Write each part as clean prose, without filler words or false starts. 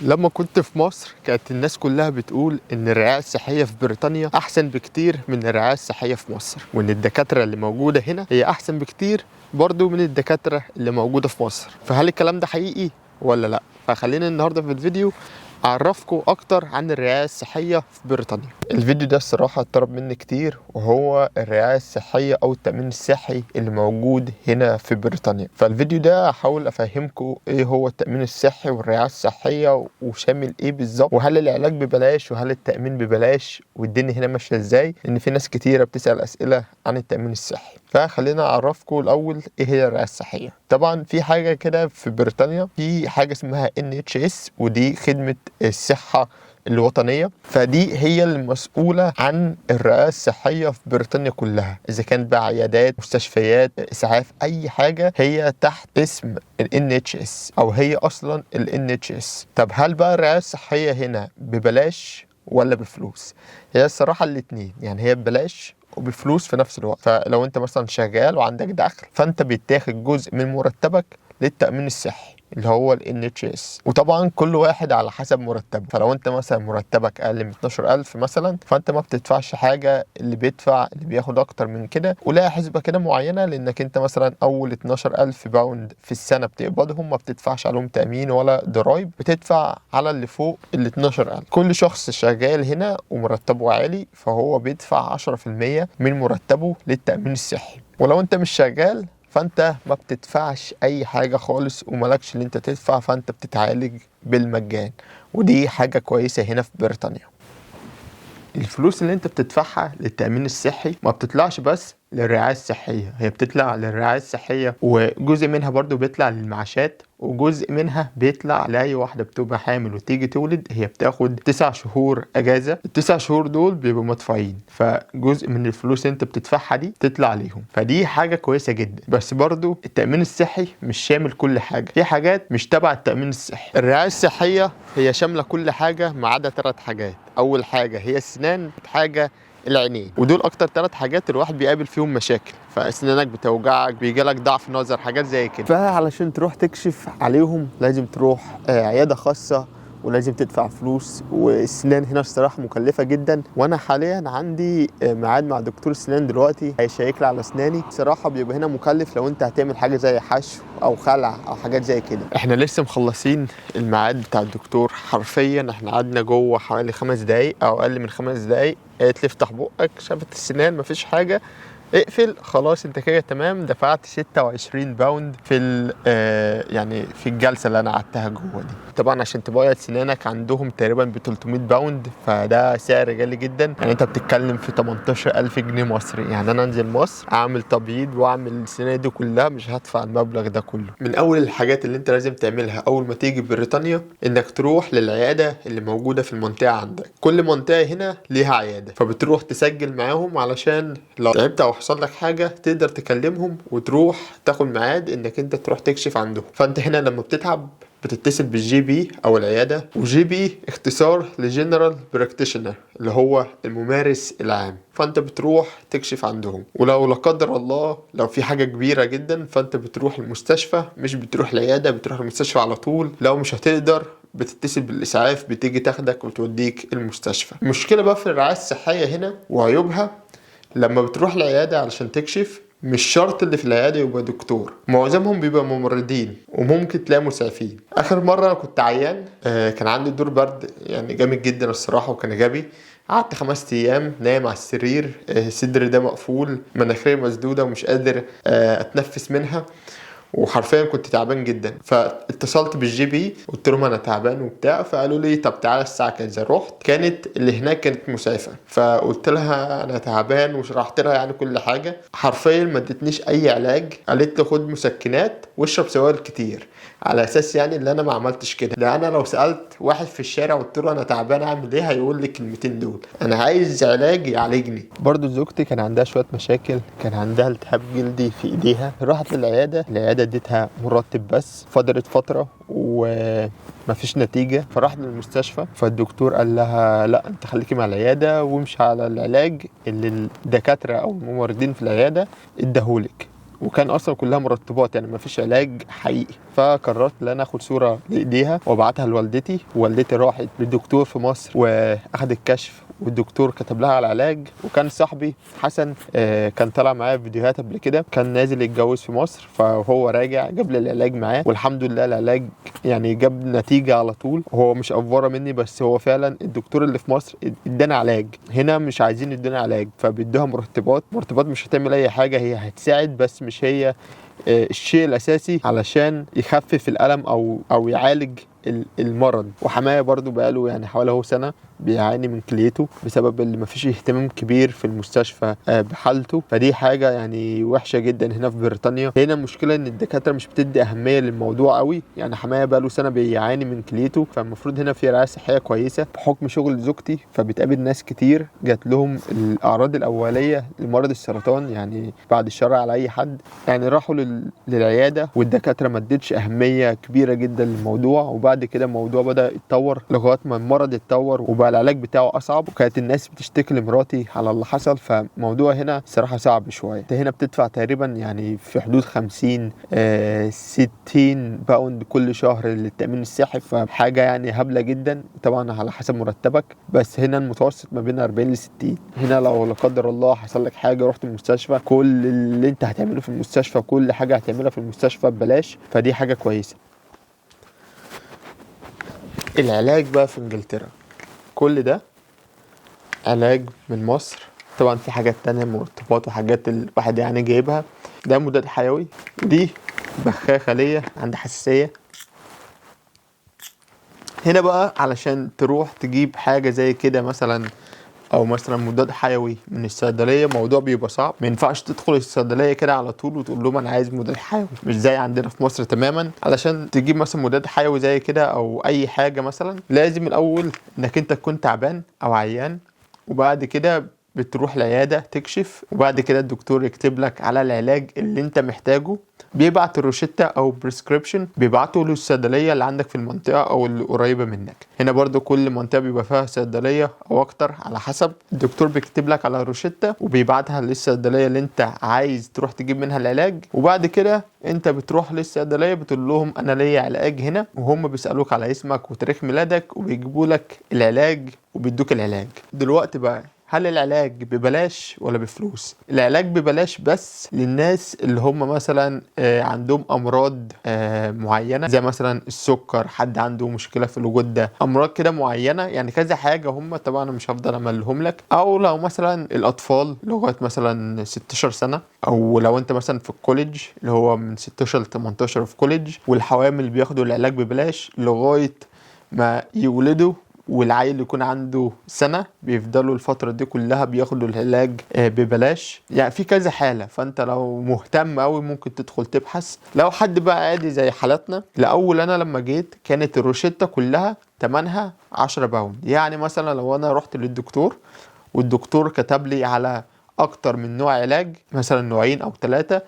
لما كنت في مصر كانت الناس كلها بتقول ان الرعاية الصحية في بريطانيا احسن بكتير من الرعاية الصحية في مصر، وان الدكاترة اللي موجودة هنا هي احسن بكتير برضو من الدكاترة اللي موجودة في مصر. فهل الكلام ده حقيقي ولا لا؟ فخلينا النهاردة في الفيديو اعرفكم اكتر عن الرعاية الصحية في بريطانيا. الفيديو ده الصراحة اتطلب مني كتير، وهو الرعاية الصحية او التأمين الصحي اللي موجود هنا في بريطانيا. فالفيديو ده هحاول افهمكم ايه هو التأمين الصحي والرعاية الصحية وشامل ايه بالظبط، وهل العلاج ببلاش وهل التأمين ببلاش، والدنيا هنا ماشية ازاي، لان في ناس كتيرة بتسأل اسئلة عن التأمين الصحي. فخلينا اعرفكم الاول ايه هي الرعاية الصحية. طبعا في حاجة كده في بريطانيا، في حاجة اسمها NHS، ودي خدمة الصحة الوطنية، فدي هي المسؤولة عن الرعاية الصحية في بريطانيا كلها، إذا كانت بقى عيادات، مستشفيات، إسعاف، أي حاجة هي تحت اسم ال NHS أو هي أصلا ال NHS. طب هل بقى الرعاية الصحية هنا ببلاش ولا بفلوس؟ هي الصراحة الاتنين، يعني هي ببلاش وبفلوس في نفس الوقت. فلو انت مثلا شغال وعندك دخل، فانت بيتاخد جزء من مرتبك للتأمين الصحي اللي هو ال NHS، وطبعا كل واحد على حسب مرتبه. فلو انت مثلا مرتبك اقل من 12000 مثلا، فانت ما بتدفعش حاجة، اللي بيدفع اللي بياخد اكتر من كده، ولها حسبه كده معينة، لانك انت مثلا اول 12000 pound في السنة بتقبضهم ما بتدفعش عليهم تامين ولا ضرايب، بتدفع على اللي فوق ال 12000. كل شخص شغال هنا ومرتبة عالي فهو بيدفع 10% من مرتبه للتامين الصحي، ولو انت مش شغال فانت ما بتدفعش اي حاجة خالص ومالكش اللي انت تدفع، فانت بتتعالج بالمجان، ودي حاجة كويسة هنا في بريطانيا. الفلوس اللي انت بتدفعها للتأمين الصحي ما بتطلعش بس للرعاية الصحية، هي بتطلع للرعاية الصحية وجزء منها برضو بيطلع للمعاشات، وجزء منها بيطلع لأي واحدة بتبقى حامل وتيجي تولد، هي بتاخد 9 شهور أجازة، ال9 شهور دول بيبقوا مدفوعين، فجزء من الفلوس اللي انت بتدفعها دي تطلع ليهم، فدي حاجة كويسة جدا. بس برضو التأمين الصحي مش شامل كل حاجة، في حاجات مش تبع التأمين الصحي. الرعاية الصحية هي شاملة كل حاجة ما عدا 3 حاجات. أول حاجة هي السنان، حاجة العينين، ودول اكتر 3 حاجات الواحد بيقابل فيهم مشاكل. فاسنانك بتوجعك، بيجيلك ضعف نظر، حاجات زي كده. فعلشان تروح تكشف عليهم لازم تروح عيادة خاصة، ولازم تدفع فلوس، والسنان هنا الصراحة مكلفة جدا. وانا حاليا عندي ميعاد مع دكتور سنان دلوقتي هيشيك لي على اسناني. صراحة بيبقى هنا مكلف لو انت هتعمل حاجة زي حشو او خلع او حاجات زي كده. احنا لسه مخلصين الميعاد بتاع الدكتور، حرفيا احنا قعدنا جوه حوالي 5 دقايق او اقل من 5 دقايق. قالت لي افتح بقك، شافت السنان مفيش حاجة، اقفل، خلاص انت كده تمام. دفعت 26 pound في يعني في الجلسة اللي انا قعدتها جوه دي. طبعا عشان تبيض سنانك عندهم تقريبا ب 300 pound، فده سعر غالي جدا، يعني انت بتتكلم في 18000 جنيه مصري. يعني انا انزل مصر اعمل تبييض واعمل السنان دي كلها مش هدفع المبلغ ده كله. من اول الحاجات اللي انت لازم تعملها اول ما تيجي بريطانيا انك تروح للعياده اللي موجودة في المنطقة عندك. كل منطقة هنا ليها عيادة، فبتروح تسجل معاهم علشان لو تعبت او حصل لك حاجة تقدر تكلمهم وتروح تاخد ميعاد انك انت تروح تكشف عندهم. فانت هنا لما بتتعب بتتصل بال GP او العيادة، و GP اختصار ل general practitioner اللي هو الممارس العام، فانت بتروح تكشف عندهم. ولو لا قدر الله لو في حاجة كبيرة جدا فانت بتروح المستشفى، مش بتروح العيادة، بتروح المستشفى على طول. لو مش هتقدر بتتصل بالاسعاف، بتيجي تاخدك وتوديك المستشفى. المشكلة بقى في الرعاية الصحية هنا وعيوبها، لما بتروح العيادة علشان تكشف مش شرط اللي في العيادة يبقى دكتور، معظمهم بيبقى ممرضين وممكن تلاقي مسعفين. آخر مرة كنت عيان، كان عندي دور برد يعني جامد جدا الصراحة، وكان غبي. قعدت 5 أيام نايم على السرير، صدري ده مقفول، مناخيري مسدودة ومش قادر أتنفس منها، وحرفيا كنت تعبان جدا. فاتصلت بال GP قلت لهم انا تعبان وبتاع، فقالوا لي طب تعالى الساعة كذا. رحت، كانت اللي هناك كانت مسعفه، فقلت لها انا تعبان وشرحت لها يعني كل حاجة. حرفيا ما ادتنيش اي علاج، قالت لي خد مسكنات واشرب سوائل كتير، على اساس يعني اللي انا ما عملتش كده. ده انا لو سالت واحد في الشارع وقلت له انا تعبان اعمل ايه هيقول لي الكلمتين دول، انا عايز علاج يعالجني. برضو زوجتي كان عندها شوية مشاكل، كان عندها التهاب جلدي في ايديها، راحت للعياده، العيادة اديتها مرتب بس، فضلت فترة ومفيش نتيجة، فراحت للمستشفى. فالدكتور قال لها لا انت خليكي مع العيادة وامشي على العلاج اللي الدكاترة او الممرضين في العيادة اداهولك. وكان اصلا كلها مرطبات، يعني ما فيش علاج حقيقي. فقررت ان انا اخد صوره لايديها وابعتها لوالدتي. والدتي راحت للدكتور في مصر واخدت كشف، والدكتور كتب لها على العلاج. وكان صاحبي حسن كان طلع معايا في فيديوهات قبل كده، كان نازل يتجوز في مصر، فهو راجع جاب لي العلاج معاه، والحمد لله العلاج يعني جاب نتيجة على طول. هو مش أفورة مني، بس هو فعلا الدكتور اللي في مصر ادانا علاج. هنا مش عايزين يدونا علاج، فبيدوها مرطبات. مرطبات مش هتعمل أي حاجة، هي هتساعد بس مش هي الشيء الأساسي علشان يخفف الألم أو يعالج المرض. وحماية برضو بقاله يعني حوالي هو سنة بيعاني من كليته بسبب اللي مفيش اهتمام كبير في المستشفى بحالته. فدي حاجة يعني وحشة جدا هنا في بريطانيا. هنا المشكلة ان الدكاترة مش بتدي أهمية للموضوع قوي. يعني حماية بقاله سنة بيعاني من كليته، فالمفروض هنا في رعاية صحية كويسة. بحكم شغل زوجتي فبتقابل ناس كتير جات لهم الأعراض الأولية لمرض السرطان، يعني بعد الشر على أي حد، يعني راحوا للعيادة والدكاترة ما ادتش أهمية كبيرة جدا للموضوع. وبعد كده الموضوع بدأ يتطور لغاية ما المرض اتطور وبقى العلاج بتاعه أصعب، وكانت الناس بتشتكي لمراتي على اللي حصل. فموضوع هنا صراحة صعب شوية. انت هنا بتدفع تقريبا يعني في حدود 50 60 pound كل شهر للتأمين الصحي، فحاجة يعني هبلة جدا طبعا على حسب مرتبك، بس هنا المتوسط ما بين 40 ل 60. هنا لو لا قدر الله حصل لك حاجة رحت المستشفى، كل اللي انت هتعمله في المستشفى، كل حاجة هتعملها في المستشفى ببلاش، فدي حاجة كويسة. العلاج بقى في انجلترا كل ده علاج من مصر، طبعا في حاجات تانية مرتبات وحاجات الواحد يعني جايبها. ده مضاد حيوي، دي بخاخة ليا عند حساسية. هنا بقى علشان تروح تجيب حاجة زي كده مثلا، او مثلا مضاد حيوي من الصيدلية، موضوع بيبقى صعب. ما ينفعش تدخل الصيدلية كده على طول وتقول لهم انا عايز مضاد حيوي، مش زي عندنا في مصر تماما. علشان تجيب مثلا مضاد حيوي زي كده او اي حاجة مثلا، لازم الاول انك انت تكون تعبان او عيان، وبعد كده بتروح العيادة تكشف، وبعد كده الدكتور يكتب لك على العلاج اللي انت محتاجه. بيبعت الروشتة او prescription، بيبعته للصيدلية اللي عندك في المنطقة او اللي قريبة منك. هنا برضو كل منطقة بيبقى فيها صيدلية او اكتر على حسب. الدكتور بيكتب لك على روشتة وبيبعتها للصيدلية اللي انت عايز تروح تجيب منها العلاج، وبعد كده انت بتروح للصيدلية بتقول لهم انا ليا علاج هنا، وهم بيسألوك على اسمك وتاريخ ميلادك وبيجيبوا لك العلاج وبيدوك العلاج. دلوقتي بقى هل العلاج ببلاش ولا بفلوس؟ العلاج ببلاش بس للناس اللي هم مثلا عندهم امراض معينة، زي مثلا السكر، حد عنده مشكلة في الغدة، امراض كده معينة، يعني كذا حاجة. هم طبعا مش هفضل املهم لك. او لو مثلا الاطفال لغاية مثلا 16 سنة، او لو انت مثلا في ال college اللي هو من 16 ل 18 في college، والحوامل بياخدوا العلاج ببلاش لغاية ما يولدوا والعيل يكون عنده سنة، بيفضلوا الفترة دي كلها بياخدوا العلاج ببلاش. يعني في كذا حالة، فانت لو مهتم قوي ممكن تدخل تبحث. لو حد بقى عادي زي حالتنا، الأول أنا لما جيت كانت الروشتة كلها تمنها 10 pound. يعني مثلا لو أنا رحت للدكتور والدكتور كتب لي على أكتر من نوع علاج، مثلا نوعين أو 3،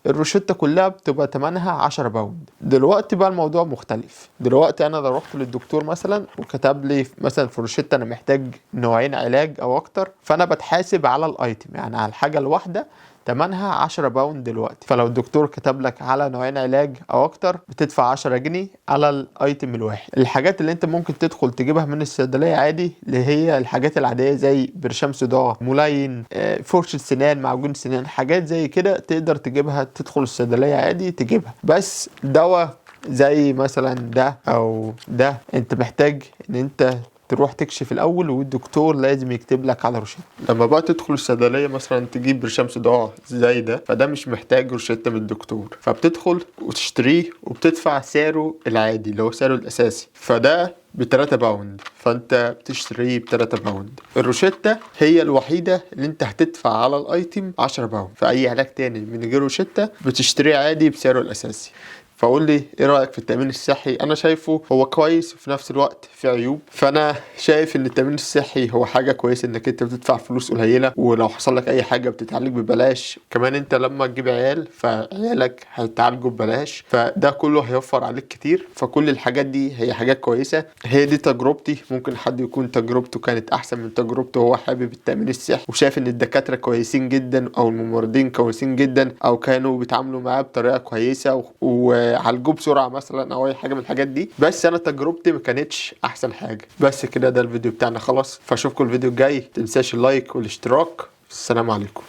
الروشتة كلها بتبقى تمنها 10 pound. دلوقتي بقى الموضوع مختلف. دلوقتي انا لو رحت للدكتور مثلا وكتب لي مثلا في روشتة انا محتاج نوعين علاج او اكتر، فانا بتحاسب على ال item، يعني على الحاجة الواحدة تمنها 10 pound دلوقتي. فلو الدكتور كتب لك على نوعين علاج او اكتر بتدفع 10 جنيه على ال item الواحد. الحاجات اللي انت ممكن تدخل تجيبها من الصيدلية عادي، اللي هي الحاجات العادية زي برشام صداع، ملين، فرشه سنان، معجون سنان، حاجات زي كده تقدر تجيبها، تدخل الصيدلية عادي تجيبها. بس دواء زي مثلا ده او ده انت محتاج ان انت تروح تكشف الاول، والدكتور لازم يكتب لك على روشته. لما بقى تدخل الصيدلية مثلا تجيب برشام صداع زي ده، فده مش محتاج روشته من الدكتور، فبتدخل وتشتريه وبتدفع سعره العادي اللي هو سعره الاساسي، فده ب3 pound، فانت بتشتريه ب3 pound. الروشتة هي الوحيدة اللي انت هتدفع على ال item 10 pound. فاي علاج تاني من غير روشتة بتشتريه عادي بسعره الاساسي. فقول لي ايه رايك في التامين الصحي. انا شايفه هو كويس وفي نفس الوقت في عيوب. فانا شايف ان التامين الصحي هو حاجة كويسة، انك انت بتدفع فلوس قليله ولو حصل لك اي حاجة بتتعالج ببلاش. كمان انت لما تجيب عيال فعيالك هيتعالجوا ببلاش، فده كله هيوفر عليك كتير. فكل الحاجات دي هي حاجات كويسة. هي دي تجربتي، ممكن حد يكون تجربته كانت احسن من تجربته، هو حابب التامين الصحي وشايف ان الدكاترة كويسين جدا او الممرضين كويسين جدا او كانوا بيتعاملوا معاه بطريقة كويسة وعالجوه بسرعة مثلا او اي حاجة من الحاجات دي. بس انا تجربتي ما كانتش احسن حاجة. بس كده ده الفيديو بتاعنا خلاص، فاشوفكم الفيديو الجاي. متنساش ال like والاشتراك. السلام عليكم.